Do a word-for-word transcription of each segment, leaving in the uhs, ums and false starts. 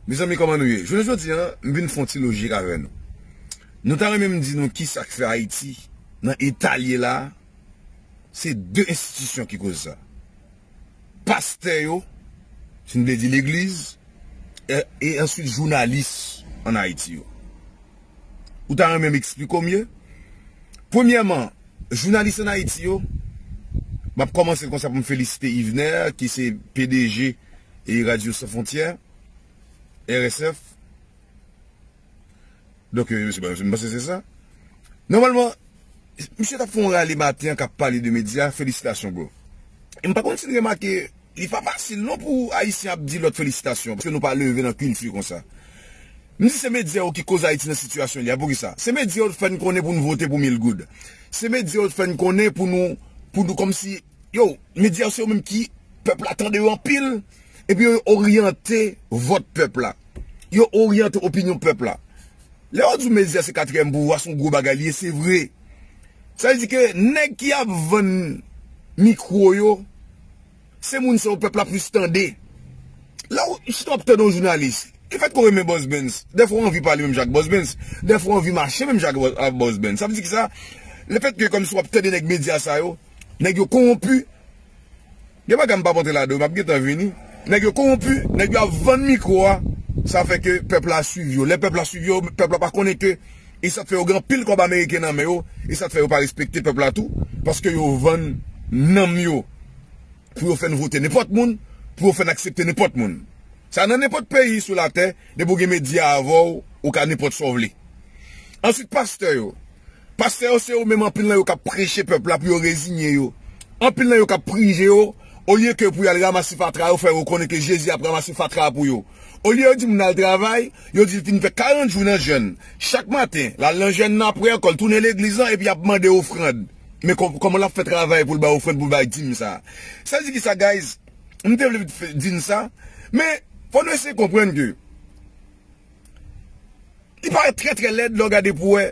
Mezanmi, kòman nou ye? Jounen jodi a, m vin fè yon ti lojik avè nou. Nou ta renmen m di nou kisa k fè Ayiti nan eta l ye la a. Se de enstitisyon ki koz sa. Pastè yo, si n vle di legliz, e, e answit jounalis ann Ayiti yo. Ou ta renmen m eksplike w mye? Premyèman, jounalis ann Ayiti yo, m ap kòmanse l konsa pou m felisite Yvener, ki se P D G e Radio Sans Frontières, R S F. Donk, euh, se, m panse se sa. Nòmalman, misye t ap fè yon rale maten an k ap pale de medya. Felisitasyon, bro. E m pa konn si n remake, li pa fasil non pou Ayisyen ap di lòt felisitasyon, paske nou pa leve nan kilti konsa. M di se medya yo ki koz Ayiti nan sitiyasyon li a. Poukisa? Se medya yo t fè n konnen pou n vote pou mil goud. Se medya yo t fè n konnen pou nou, pou nou kòmsi, yo, medya yo se yo menm ki pèp la tande yo anpil, epi yo oryante vòt pèp la. Yo oryante opinyon pèp la. Lè yo di w medya se katriyèm pouvwa, se yon gwo bagay li ye, se vre. Sa vle di ke nèg ki ap vann mikwo yo, se moun sa yo pèp la plis tande. Lè w chita w ap tande yon jounalis, lefètke w renmen Boss Benz, dèfwa w anvi pale menm jan ak Boss Benz, dèfwa w anvi mache menm jan ak Bo-, ak Boss Benz. Sa vle di ki sa? Lefètke kòmsi w ap tande nèg medya sa yo, nèg yo kowonpi, gen bagay m p ap antre ladan yo, m ap gentan vini. Nèg yo kowonpi, nèg yo ap vann mikwo a, sa fè ke pèp la swiv yo. Lè pèp la swiv yo, pèp la pa konnen ke, e sa t fè yo gen anpil kòb ameriken nan men yo, e sa t fè yo pa respekte pèp la tou, paske yo vann nanm yo pou yo fè n vote nenpòt moun, pou yo fè n aksepte nenpòt moun. Sa nan nenpòt peyi sou latè, depi w gen medya avè w, ou ka nenpòt sa w vle. Answit, pastè yo. Pastè yo se yo menm anpil nan yo k ap preche pèp la pou yo reziye yo. Anpil nan yo k ap priye yo, olye ke pou y al ranmase fatra yo, fè yo konnen ke Jezi ap ranmase fatra pou yo. Olye yo di moun al travay, yo di l fin fè karant jou nan jèn. Chak maten, l al nan jèn nan, apre ankò, l tounen legliz lan, epi y ap mande ofrann. Men kò-, kòman l ap fè travay pou l bay ofrann, pou l bay dim sa a? Sa di ki sa, guys? M te vle f-, di n sa, men fò nou eseye konprann ke li parèt trè, trè lèd lè w gade pou wè.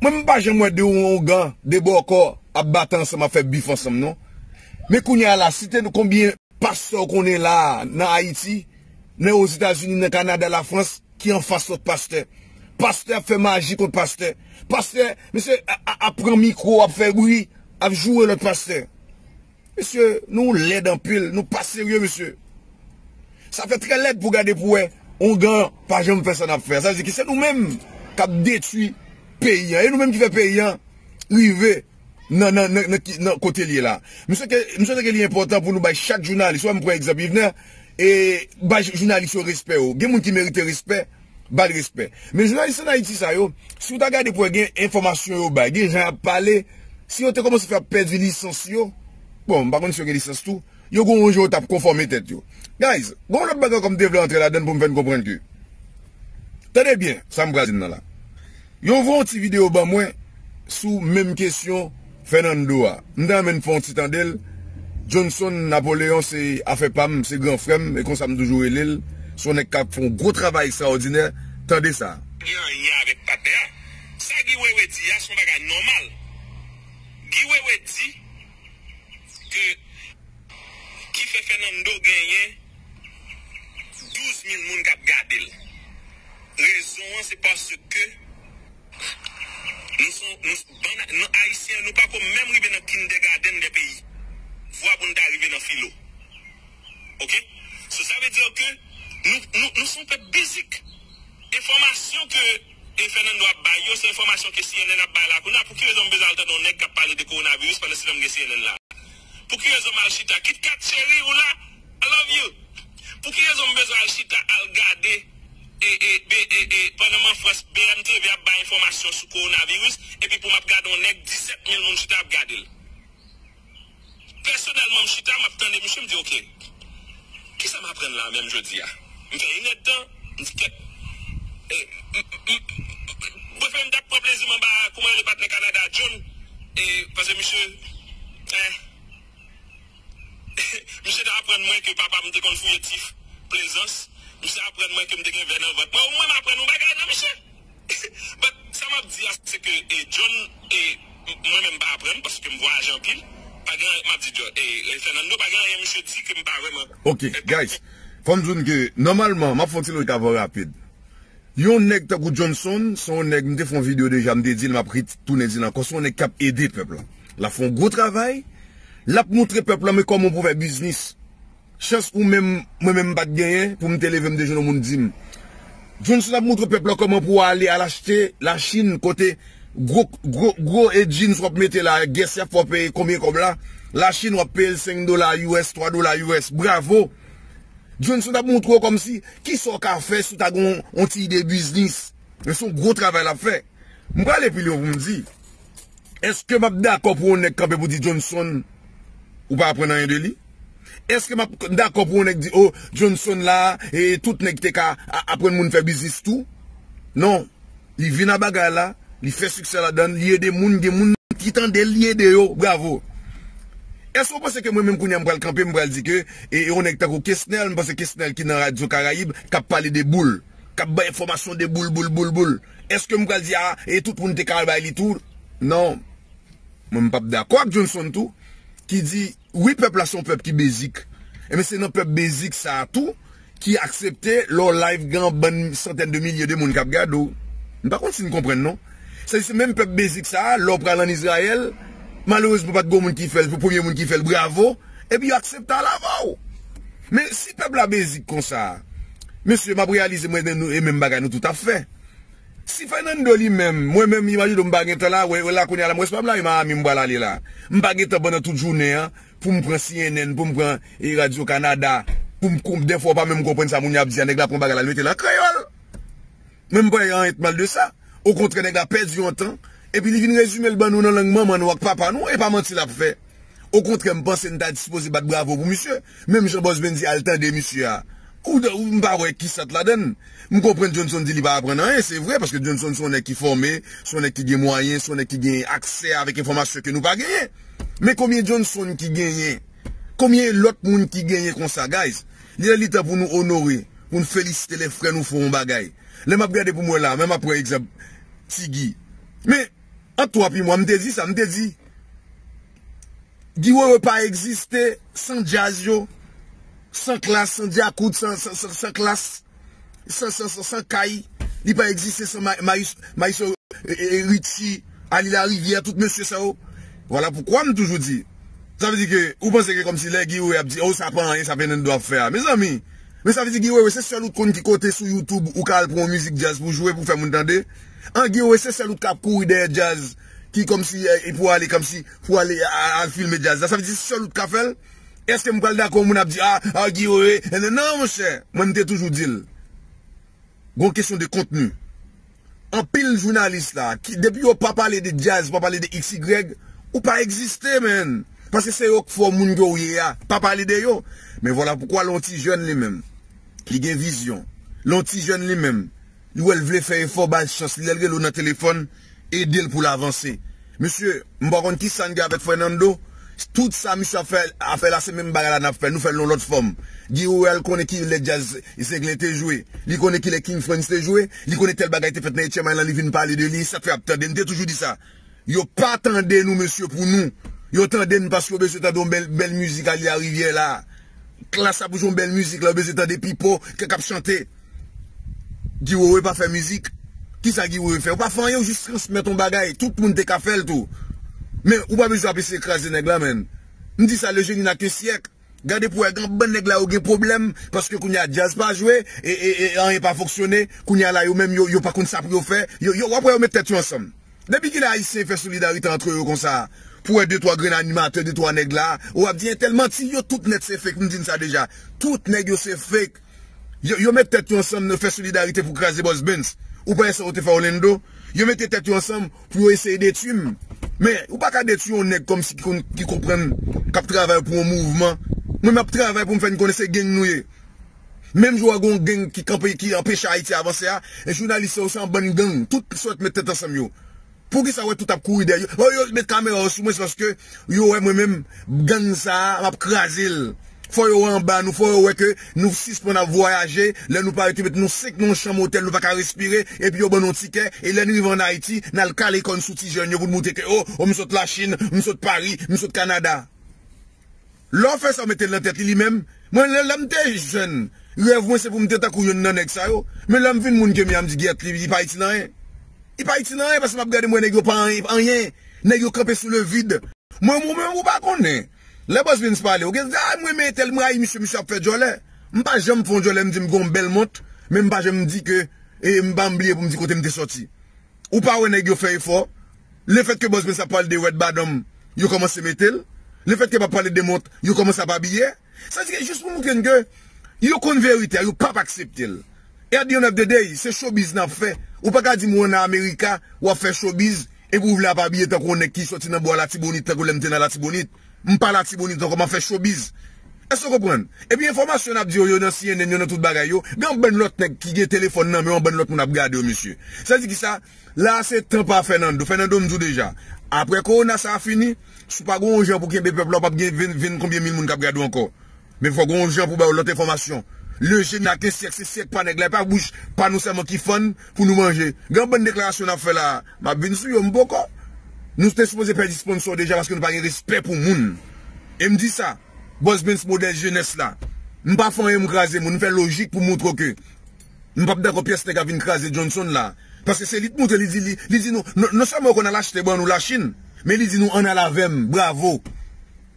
Mwen, m pa janm wè de ougan, de bòkò ap batay ansanm, ap fè bif ansanm, non. Men kounye a la, site nou konbyen pastè w konnen la a, nan Ayiti, nan Ozetazini, nan Kanada, Lafrans, ki anfas lòt pastè. Pastè ap fè maji kont pastè. Pastè, mesye, a, a, ap pran mikwo, ap fè bri, ap joure lòt pastè. Mesye, nou lèd anpil, nou pa serye, mesye. Sa fè trè lèd pou gade pou wè, ougan pa janm fè sa n ap fè a. Sa vle di ke se nou menm k ap detwi peyi a. E nou menm ki fè peyi a rive nan, nan, nan, nan ki, nan kote l ye la. M swete, m swete ke li enpòtan pou nou bay chak jounalis, wè m pran egzanp Yvener, e bay jounalis yo respè yo. Gen moun ki merite respè, ba l respè. Men jounalis ann Ayiti sa yo, si w ta gade pou wè gen enfòmasyon yo bay, gen jan y ap pale, si yo te kòmanse fè ap pèdi lisans yo, bon, m pa konn si yo gen lisans tou, yo gen yon jan yo t ap konfòme tèt yo. Guys, gen yon lòt bagay ankò m te vle antre ladan l pou m fè n konprann ke, tande byen sa m pral di n nan la. Yo voye yon ti videyo ban mwen sou menm kesyon Fernando a. M ta renmen n fè yon ti tande l. Johnson Napoleon se afè pa m, se gran frè m, e konsa m toujou rele l. Se yon nèg k ap fè yon gwo travay ekstraòdinè. Tande sa. Gen anyen avèk patnè a. Sa Guy Wewe di a, se yon bagay nòmal. Guy Wewe di ke, ki fè Fernando genyen douz mil moun k ap gade l. Rezon an, se paske nou son, nou, bann, nou Ayisyen, nou pa ko menm rive nan kindergarten de peyi. Vwa pou n ta rive nan filo. Oke? So, sa vle di ke nou, nou, nou se yon pèp basic. Enfòmasyon ke, e, Fernando ap bay yo, se enfòmasyon ke C N N ap bay la kounye a. Pou ki rezon m bezwen al tande yon nèg k ap pale de kowonaviris pandan se tan m gen C N N la? Pou ki rezon m al chita? KitKat cheri, ou la? I love you. Pou ki rezon m bezwen al chita, al gade, e, e, be, e, e, pandan m an Frans, B M T V ap bay enfòmasyon sou kowonaviris, epi pou m ap gade yon nèg disèt mil moun chita ap gade l? Pèsonèlman, m chita, m ap tande misye, m di, "Oke, kisa m aprann la menm jodi a?" M fè inèdtan, m di, "Kèt." E, m, m, m, m prefere m t ap pran plezi m anba, kòman rele patnè Kanada, John. E, paske misye, eh, misye te aprann mwen ke papa m te konn fouye tif Plezans. Misye aprann mwen ke m te gen vè nan vant mwen. Mwen, m aprann yon bagay nan misye. But sa m ap di a, se ke, e, John, e, m-, mwen menm m pa aprann paske m vwayaje anpil. Pa gen, m ap di John, e, e, Fernando, pa gen anyen misye di ke m pa vrèman. Ok, guys. Fò m di w ke, nòmalman, m ap fè yon ti lojik avè w rapid. Yon nèg tankou Johnson, se yon nèg, m te fè yon videyo deja, m te di l, m ap retounen di l ankò, se yon nèg k ap ede pèp la. L ap fè yon gwo travay, l ap montre pèp la men kòman pou fè biznis. Chans ou menm, mwen menm m pa t genyen, pou m te leve m te jwenn yon moun di m. Johnson ap montre pèp la kòman pou ale al achte Lachin, kote gwo, gwo, gwo e jeans w ap mete la, guess y ap fè w peye konbyen kòb la. Lachin w ap peye l senk dola U S, twa dola U S. Bravo! Johnson ap montre w kòmsi, kisa w ka fè si w ta gen yon, yon ti ide biznis. Men se yon gwo travay l ap fè. M prale pi lwen pou m di, èske m ap dakò pou yon nèg kanpe pou di Johnson, ou pa aprann anyen de li? Èske m ap dakò pou yon nèg di, oh, Johnson la, e tout nèg te ka a- aprann moun fè biznis tou? Non. Li vin a bagay la, li fè siksè ladan l, li ede moun, gen moun ki tande l, li ede yo, bravo. Èske w panse ke mwen menm kounye a m pral kanpe, m pral di ke e, e yon nèg tankou Kesnel, m panse Kesnel ki nan Radyo Karayib, k ap pale de boul, k ap bay enfòmasyon de boul, boul, boul, boul. Èske m pral di, ah, e tout moun te ka bay li tou? Non. Mwen, m p ap dakò ak Johnson tou, ki di, wi, pèp la se yon pèp ki bezik. Ebyen, se nan pèp bezik sa a tou, ki aksepte lè w live gen yon bann santèn de milye de moun k ap gade w. M pa konn si n konprann, non. Se, se menm pèp bezik sa a, lè w pral ann Izrayèl, malerezman, pa t gen moun ki fè l, pou premye moun ki fè l, bravo, epi yo aksepte al avè w. Men si pèp la bezik konsa, mesye, m ap reyalize mwen, nou, e menm bagay nou tout ap fè. Si Fernando li menm, mwen menm, imajine w, m pa gen tan la, wè, wè la kounye a la, m wè se pa m la, e Miami m pral ale la. M pa gen tan pandan tout jounen an, pou m pran C N N, pou m pran e, Radyo Kanada, pou m konp, dèfwa w pa menm konprann sa moun yo ap di a, nèg la pran bagay la, l mete l an kreyòl. Mwen, m pa gen anyen k mal de sa. Okontrè, nèg la pèdi yon tan, epi li vin rezime l ban nou nan lang manman nou ak papa nou, e pa manti l ap fè. Okontrè, m panse n ta sipoze bat bravo pou misye. Menm jan Bòs Ben di, al tande misye a. Ou, ou m pa wè ki sant ladan l. M konprann Johnson di li pa aprann anyen, se vre, paske Johnson se yon nèg ki fòme, se yon nèg ki gen mwayen, se yon nèg ki gen aksè avèk enfòmasyon ke nou pa genyen. Men konbyen Johnson ki genyen? Konbyen lòt moun ki genyen konsa, guys? Li lè li tan pou nou onore, pou n felisite lè frè nou fè yon bagay. Lè m ap gade pou m wè la, men m ap pran egzanp Ti Guy. Men, ant ou epi mwen, m te di sa, m te di, Guy Wewe pa egziste san djaz yo, san Klass, san Djakout, san, san, san, san Klass, san, san, san, san Kay. Li pa egziste san Ma- Mayis- Mayiso, e, e, e, Richie, Ali Larivière, tout mesye sa yo. Vwala poukwa m toujou di. Sa vle di ke, ou panse ke kòmsi lè Guy Wewe ap di, oh, sa pa anyen, sa Fernando ap fè a. Mezanmi, men sa vle di Guy Wewe, se sèl ou t konn ki kote sou YouTube ou ka al pran yon mizik djaz pou jwe, pou fè moun tande? An, Guy Wewe, se sèl ou t ka ap kouri dèyè djaz, ki kòmsi, e, e pou ale, kòmsi, pou ale a- al filme djaz la. Sa vle di se sèl ou t ka fè l? Èske m pral dakò moun ap di, ah, ah, Guy Wewe? Non, non, monchè. Mwen, m te toujou di l. Gon kesyon de kontni. Anpil jounalis la, ki, depi yo pa pale de djaz, pa pale de X Y, ou pa egziste, menn. Paske se yo k fè w moun ke w ye a. Pa pale de yo. Men vwala poukwa lè yon ti jèn li menm, li gen vizyon. Lè yon ti jèn li menm, li wè l vle fè efò, ba l chans li, lè l rele w nan telefòn, ede l pou l avanse. Mesye, m pa konn kisa n gen avèk Fernando. Tout sa misye ap fè, ap fè la, se menm bagay la n ap fè. Nou fè l yon lòt fòm. Guy Wewe, l konnen kilè djaz Zenglen te jwe. Li konnen kilè King Frantz te jwe. Li konnen tèl bagay te fèt nan H M I lan, li vin pale de li. Sa k fè y ap tande. M te toujou di sa. Yo pa tande nou, mesye, pou nou. Yo tande n paske yo bezwen tande yon bèl, bèl mizik Ali Larivière la. Klass ap jwe yon bèl mizik la, yo bezwen tande Pipo, k ap chante. Guy Wewe pa fè mizik. Kisa Guy Wewe fè? Ou pa fè anyen, ou jis transmèt yon bagay. Tout moun te ka fè l tou. Men, ou pa bezwen ap eseye kraze nèg la, menn. M di sa, le génie n'a qu'un siècle. Gade pou wè, gen bann nèg la yo gen pwoblèm, paske kounye a djaz pa jwe, e, e, e anyen pa fonksyone, kounye a la yo menm yo, yo pa konn sa pou yo fè, yo, yo, w ap wè yo met tèt yo ansanm. Depi kilè Ayisyen fè solidarite antre yo konsa, pou wè de twa grenn animatè, de twa nèg la, w ap di entèl manti, yo tout nèt se fake, m di n sa deja. Tout nèg yo se fake. Yo, yo met tèt yo ansanm, yo fè solidarite pou kraze Bòs Benz. Ou pa wè sa yo te fè Orlando? Yo mete tèt yo ansanm pou yo eseye detwi m. Men, ou pa ka detwi yon nèg kòmsi ki konn, ki konprann, k ap travay pou yon mouvman. Mwen, m ap travay pou m fè n konnen se gang nou ye. Menm jan w wè gon gang ki kanpe, ki anpeche Ayiti avanse a, e jounalis yo se yon bann gang. Tout sa yo t met tèt ansanm yo. Poukisa w wè tout ap kouri dèyè yo? Oh, yo met kamera yo sou mwen, se paske yo wè mwen menm, gang sa a, m ap kraze l. Fò yo wè anba nou, fò yo wè ke nou sispann ap vwayaje, lè nou parèt yo met nou senk nan yon chanm otèl, nou pa ka respire, epi yo ban nou yon tikè, e lè n rive ann Ayiti, n al kale kò n sou ti jèn yo pou n montre ke, oh, oh, m sot Lachin, m sot Pari, m sot Kanada. Lè w fè sa, w mete l nan tèt li, li menm. Mwen, lè, lè m te jèn, Rèv mwen se pou m te tankou youn nan nèg sa yo. Men lè m vin moun ke m ye a, m di, "Gyèt, li, li pa itil anyen." Li pa itil anyen paske m ap gade, m wè nèg yo pa anyen, anyen. Nèg yo kanpe sou le vide. Mwen, mwen, mwen, ou pa konnen. Lè Boss Benz pale, ou gen, "Ah, mwen renmen entèl, mwen rayi misye, misye ap fè djòlè." M pa janm fè yon djòlè, m di m gen yon bèl mont, men m pa janm di ke, e m pa m bliye pou m di kote m te sòti. Ou pa wè nèg yo fè efò. Lefètke Boss Benz ap pale de rèd madanm, yo kòmanse mete l. Lefètke m ap pale de mont, yo kòmanse ap abiye. Sa di ke jis pou montre n ke yo konn verite a, yo p ap aksepte l. E at the end of the day, se showbiz n ap fè. Ou pa ka di m ou ann Amerika, w ap fè showbiz, epi w vle ap abiye tankou yon nèg ki sòti nan bò Latibonit, tankou lè m te nan Latibonit. M pa Latibonit ankò, m ap fè showbiz. Èske w konprann? Epi enfòmasyon n ap di yo, yo nan C N N, yo nan tout bagay yo. Gen yon bann lòt nèg ki gen telefòn nan men yo, yon bann lòt moun ap gade yo, mesye. Sa di ki sa? La a se tan pa Fernando. Fernando, m di w deja. Apre kowona sa a fini, si w pa gen yon jan pou kenbe pèp la, w p ap gen ven, ven konbyen mil moun k ap gade w ankò. Men fò gen yon jan pou ba yo lòt enfòmasyon. Le jeni ak en syèk, se syèk pa nèg la, e pa bouch pa nou sèlman ki fann pou nou manje. Gen yon bann deklarasyon n ap fè la a, m ap vin sou yo, m poko. Nou te sipoze pèdi sponsò deja paske nou pa gen respè pou moun. E m di sa, Boss Benz modèl jenès la. M pa fè anyen, m kraze moun, m fè lojik pou montre w ke m p ap dakò pyès nèg ap vin kraze Johnson la. Paske se li t montre, li di, li, li di nou, non, non sèlman yo konn al achte ban nou Lachin, men li di nou, "Ann al avè m, bravo."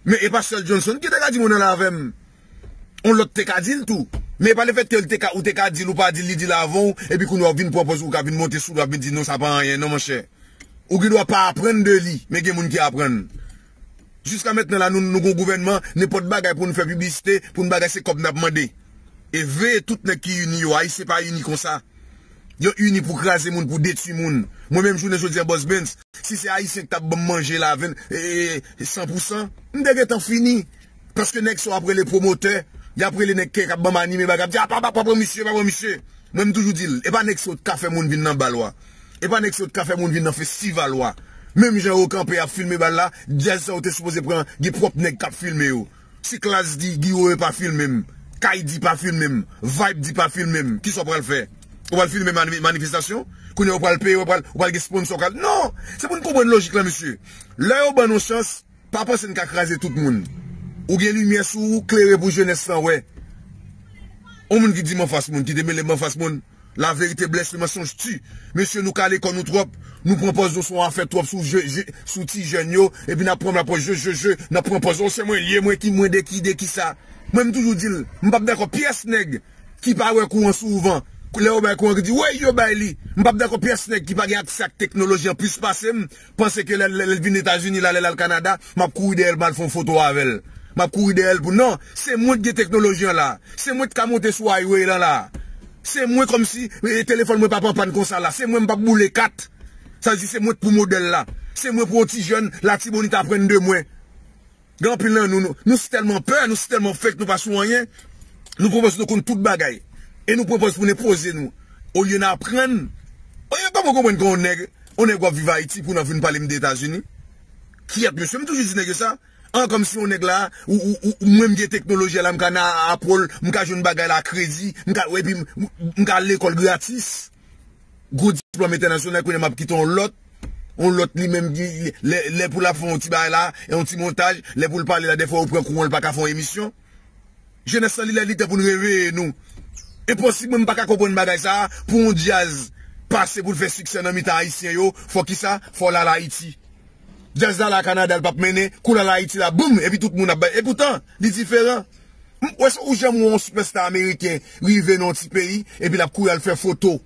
Men e pa sèl Johnson ki te ka di m, "Ann al avè m." On lòt te ka di l tou. Men e pa lefètke l te ka, ou te ka di l, ou pa di l, li di l avan w, epi kounye a w vin pran pòz ou ka vin monte sou li, w ap vin di, "Non, sa pa anyen, non, monchè." Ou gen dwa pa aprann de li, men gen moun ki aprann. Jiska mentnan la, nou, nou gon gouvènman, nenpòt bagay pou nou fè piblisite, pou nou bagay, se kòb n ap mande. E veye tout nèg ki ini yo, Ayisyen pa ini konsa. Yo ini pou kraze moun, pou detwi moun. Mwen menm jounen jodi a, Boss Benz, si se Ayisyen ki t ap ban m manje la, ven, e, e, san pou san, m te gentan fini. Paske nèg sa yo ap rele pwomotè, y ap rele nèg k ap ban m anime bagay, ap di, "Ah, pa, pa, pa pran misye, pa pran misye." Mwen, m toujou di l, e pa nèg sa yo t ka fè moun vin nan bal ou a. E pa nèg sa yo t ka fè moun vin nan festival ou a. Menm jan yo kanpe ap filme bal la, djaz sa yo te sipoze pran, gen pwòp nèg k ap filme yo. Si Klass di, Guiro e pa filme m, Kay di pa filme m, Vibe di pa filme m, kisa w pral fè? Ou pral filme mani-, manifestasyon? Kounye a ou pral peye, ou pral, ou pral gen sponsò, ou pral, non! Se pou n konprann lojik la, mesye. Lè yo ban nou chans, pa panse n ka kraze tout moun. Ou gen limyè sou ou, klere pou jenès lan wè. On moun ki di m anfas moun, ki te mele m anfas moun. La vérité blesse, le mensonge tue. Mesye, nou kale kò nou twòp. Nou pran pòz nou se yon afè twòp sou je, je, sou ti jèn yo. Epi n ap pran m la pòz je, je, je. N ap pran pòz, o, se mwen l ye, mwen ki, mwen de ki, de ki sa. Mwen, m toujou di l, m p ap dakò pyès nèg ki pa wè kouran souvan. Lè yo bay kouran, ki di, wey, yo bay li. M p ap dakò pyès nèg ki pa gen aksè ak teknoloji an plis pase m, panse ke lè, lè, lè l vin Etazini la, lè l al Kanada, m ap kouri dèyè l, m al fè yon foto avè l. M ap kouri dèyè l pou, non, se mwen ki gen teknoloji an la. Se mwen ki ka monte sou highway lan la. Se mwen kòmsi, e, telefòn mwen p ap anpàn konsa la. Se mwen m p ap boule kat. Sa vle di se mwen k pou modèl la. Se mwen pou yon ti jèn Latibonit aprann de mwen. Gen anpil nan nou, nou, nou si tèlman pè, nou si tèlman fake, nou pa sou anyen. Nou pran pòz nou konn tout bagay. E nou pran pòz pou n enpoze nou. Olye n aprann. Olye kòman w konprann ke yon nèg, yon nèg w ap viv Ayiti pou n ap vin pale m de Etazini? Kyèt, mesye, m toujou di nèg yo sa. An, kòmsi yon nèg la, ou, ou, ou, mwen m gen teknoloji a la, m ka nan Apple, m ka jwenn bagay la a kredi, m ka, epi m, m, m ka al lekòl gratis. Gwo diplòm entènasyonal, kounye a m ap kite yon lòt, yon lòt li menm ki, lè, lè pou l ap fè yon ti bagay la, yon ti montaj, lè pou l pale la, dèfwa ou pran kouran, l pa ka fè yon emisyon. Jenès lan, li lè, li tan pou n reveye nou. Enposib, mwen, m pa ka konprann bagay sa a, pou yon djaz pase pou l fè siksè nan mitan Ayisyen yo, fò kisa? Fò l al Ayiti. Djaz la, la Kanada, l p ap mennen, kou l al Ayiti la, boum, epi tout moun ap bay. Epoutan, li diferan. M, ou, èske ou janm wè yon sipèsta ameriken rive nan yon ti peyi, epi l ap kouri al fè foto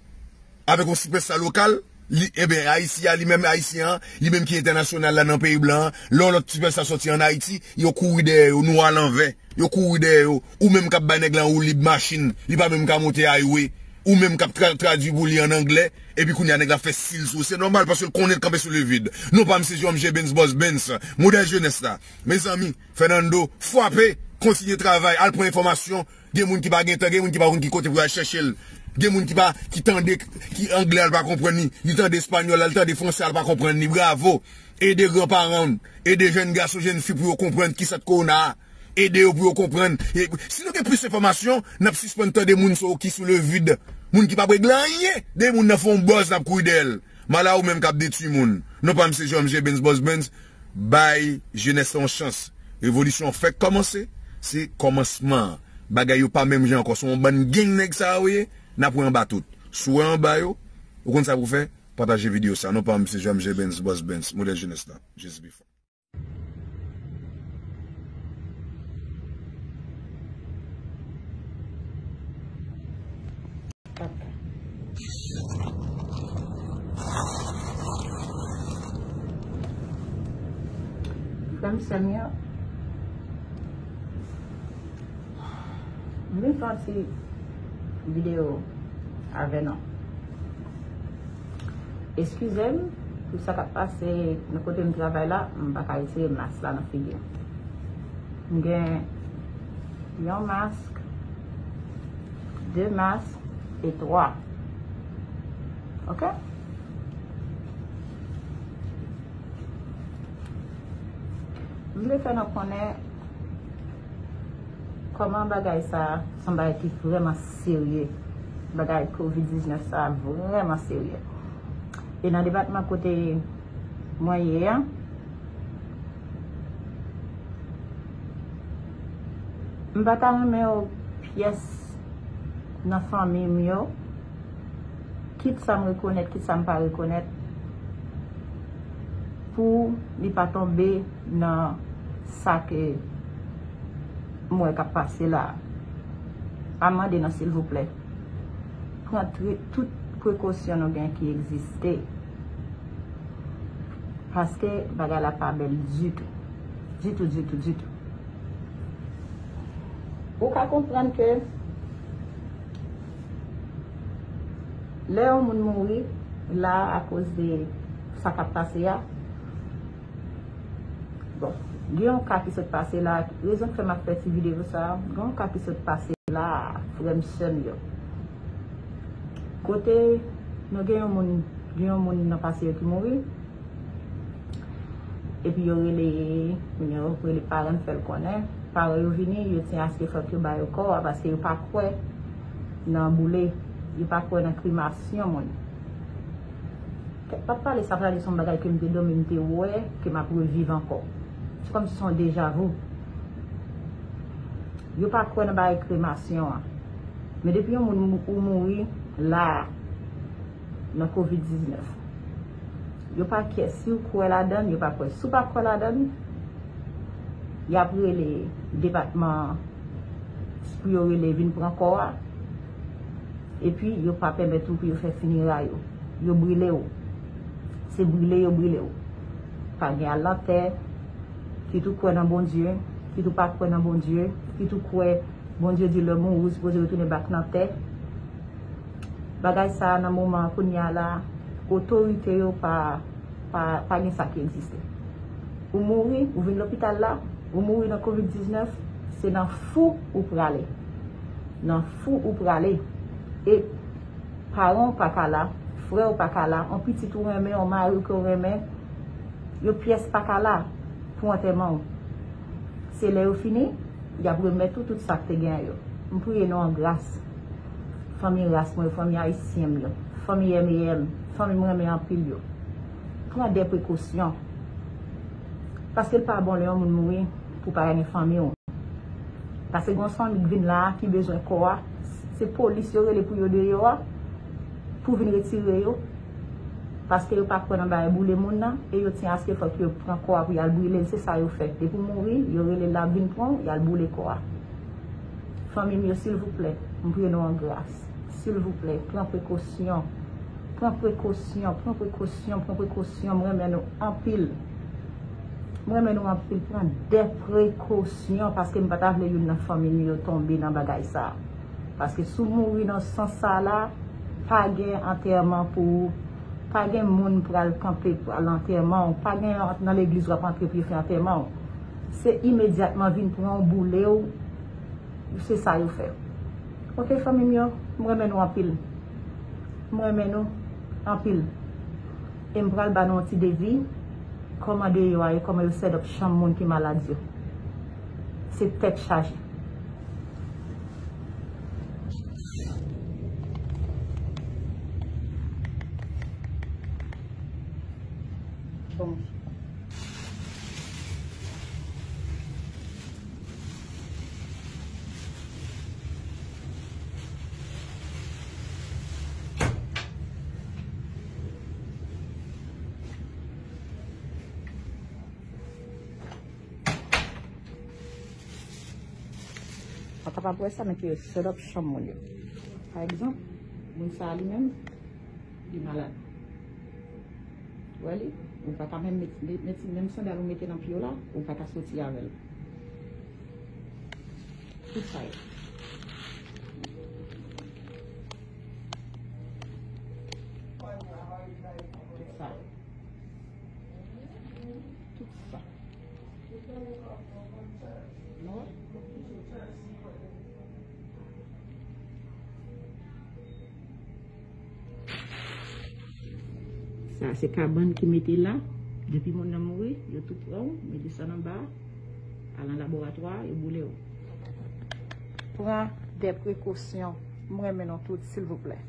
avèk yon sipèsta lokal? Li, ebyen, Ayisyen an, li menm Ayisyen an, li menm ki entènasyonal la nan peyi blan an, lè yon lòt sipèsta sòti ann Ayiti, yo kouri dèyè yo, nou al anvè. Yo kouri dèyè yo. Ou menm k ap bay nèg la yon woulib machin, li pa menm ka monte highway. Ou menm k ap tra-, tradui pou li ann anglè, epi kounye a nèg la fè stil sou ou. Se nòmal paske l konnen l kanpe sou le vide. Non pa m se J M G Benz, Boss Benz, modèl jenès la. Mezanmi, Fernando, frape, kontinye travay, al pran enfòmasyon. Gen moun ki pa gen tan, gen moun ki pa konn ki kote pou y al chèche l. Gen moun ki pa, ki tande, ki anglè a l pa konprann li, li tande espanyòl la, li tande fransè a l pa konprann li. Bravo! Ede granparan w, ede jèn gason, jèn fi pou yo konprann kisa k kowona a. Ede yo pou yo konprann. E, si nou gen plis enfòmasyon, n ap sispann tande moun sa yo ki sou le vide. Moun ki p ap regle anyen. De moun nan fè yon buzz, n ap kouri dèyè l. Mala ou menm k ap detwi moun. Non pa m se J M G Benz, Boss Benz. Bay jenès la yon chans. Revolisyon an fèk kòmanse. Se kòmansman an. Bagay yo pa menm jan ankò. Se yon bann gang nèg sa yo ye, n ap wè anba tout. Si w wè anba yo, ou konn sa pou w fè, pataje videyo sa. Non pa m se J M G Benz, Boss Benz, modèl jenès la. Just before. Frè m, sè m yo, m vin fè yon ti videyo avè nou. Eskize m pou sa k ap pase nan kote m travay la, m pa ka retire mas la nan figi m. M gen yon mask, de mask e twa. Oke? M vle fè nou konnen kòman bagay sa a, se yon bagay ki vrèman serye. Bagay kovid diznèf sa a vrèman serye. E nan depatman kote mwen ye a, m pa ta renmen yon pyès nan fanmi m yo, kit sa m rekonèt, kit sa m pa rekonèt, pou li pa tonbe nan sa ke m wè k ap pase la a. Amande nou, silvouplè. Pran tri-, tout prekosyon nou gen ki egziste. Paske bagay la pa bèl ditou. Ditou, ditou, ditou. Ou ka konprann ke lè yon moun mouri la akoz de sa k ap pase a, bon, gen yon ka ki sot pase la, rezon k fè m ap fè ti videyo sa a, gen yon ka ki sot pase la, frè m, sè m yo. Kote nou gen yon moun, gen yon moun nan pase yo ki mouri, epi yo rele, yo rele paran, fè l konnen. Paran yo vini, yo tyen aske fòk yo ba yo kò a, paske yo pa kwè nan boule, yo pa kwè nan kremasyon moun. Kèt, pa pale sa, pale se yon bagay ke m te dòmi, m te wè, ke m ap reviv ankò. Se kòmsi se yon deja vu. Yo pa kwè nan bagay kremasyon an. Men depi yon moun mou-, ou mouri la a, nan kovid diznèf. Yo pa kè si w kwè ladan l, yo pa kwè. Si w pa kwè ladan l, y ap rele depatman an pou yo rele vin pran kò a. Epi yo pa pèmèt ou pou yo fè fineray ou. Yo brile w. Se brile yo brile w. Pa gen al nan tè. Kit ou kwè nan Bondye, kit ou pa kwè nan Bondye, kit ou kwè Bondye di lè mouri ou sipoze retounen bak nan tè. Bagay sa a nan moman an kounye a la, otorite yo pa, pa, pa gen sa ki egziste. Ou mouri, ou vin lopital la, ou mouri nan kovid diznèf, se nan fou ou prale. Nan fou ou prale. E paran w pa ka la, frè w pa ka la, yon pitit ou renmen, yon mari w ke w renmen, yo pyès pa ka la pou antèman w. Se lè yo fini, y ap remèt ou tout sa k te gen yo. M priye nou an gras. Fanmi ras mwen yo, fanmi ayisyen m yo, fanmi M E M, fanmi m renmen anpil yo. Pran de prekosyon. Paske l pa bon lè yon moun mouri pou pa gen fanmi w. Paske gen yon fanmi k vin la a ki bezwen kò a. Se polis yo rele pou yo deyò a, pou vin retire yo. Paske yo pa kwè nan bagay boule moun nan, e yo tyen aske fòk yo pran kò a pou y al brile l. Se sa yo fè. Depi w mouri, yo rele l la vin pran w, y al boule kò a. Fanmi m yo, silvouplè, m priye nou an gras. Silvouplè, pran prekosyon. Pran prekosyon, pran prekosyon, pran prekosyon. M renmen nou anpil. M renmen nou anpil. Pran de prekosyon, paske m pa ta vle youn nan fanmi m yo tonbe nan bagay sa a. Paske si w mouri nan sans sa la, pa gen antèman pou ou, pa gen moun pral kanpe pral antèman w, pa gen nan legliz w ap antre pou yo fè antèman w. Se imedyatman vin pran w, boule w, se sa yo fè. Oke, fanmi m yo, m renmen nou anpil. M renmen nou anpil. E m pral ba nou yon ti devi, kòman deyò a ye, kòman yo set up chanm moun ki malad yo. Se tèt chaje. Bon. Kapab wè sa nan ki yo set up chanm moun yo. Pa egzanp, moun sa a li menm, li malad. Ou wè li? Ou pa ka menm met, met, met menm sandal ou mete nan pye w la, ou pa ka soti avè l. Tout sa yo. Tout sa. Tout sa. Nou wè? Sa se kabann ki mete la. Depi moun nan mouri, yo tou pran w, yo desann anba, al nan laboratwa, yo boule w. Pran de prekosyon. M renmen nou tout, silvouplè.